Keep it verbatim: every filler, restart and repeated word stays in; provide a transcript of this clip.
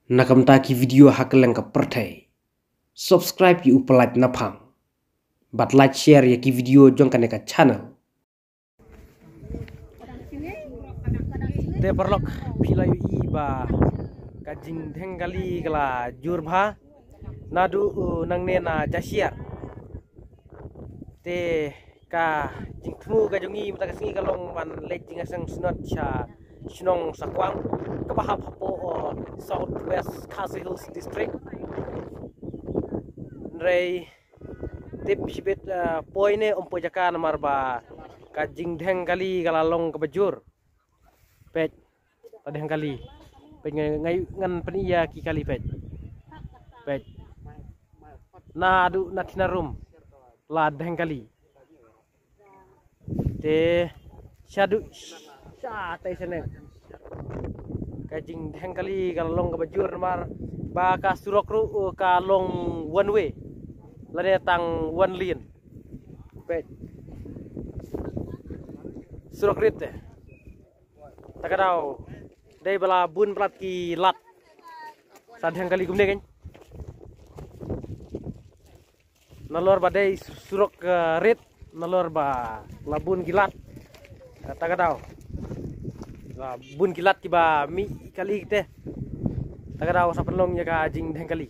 Na ka bynta ki video ha kylleng ka pyrthei, subscribe ïa u Pyllait Naphang bad like share ïa ki video jong kane ka channel. Te paralok, phi la ïohi ba ka jingdheng kali ka la jur bha naduh, uh, nangne na Jashiar. Te ka jingthmu ka jong ngi mynta ka sngi ka long ban leit jingïaseng shnong sha shnong Sakwang kaba hap hapoh, uh, South West Khasi Hills District. Hynrei tip shibit, uh, poi ne ym poi jaka namar ba ka jingdheng kali ka la long kaba jur. Peit, la dheng kali. Peit, ngan, ngan, ngan pyni ïa ki kali, peit. Peit. Naduh na thina rum la dheng kali. Te shaduh sha tai shane ka jingdheng kali ka la long kaba jur namar ba ka surok ruh, uh, ka long one way lane tang one lane. Peit, surok rit te. Ta ka daw dei ba la bun palat ki lad. Sa dheng kali kumne kan. Nalor ba dei surok, eh, rit, nalor ba la bun ki lad. Eh, ta ka daw la bun ki lad kiba mih kali te. Ta ka daw sa pynlong ïa ka jingdheng kali.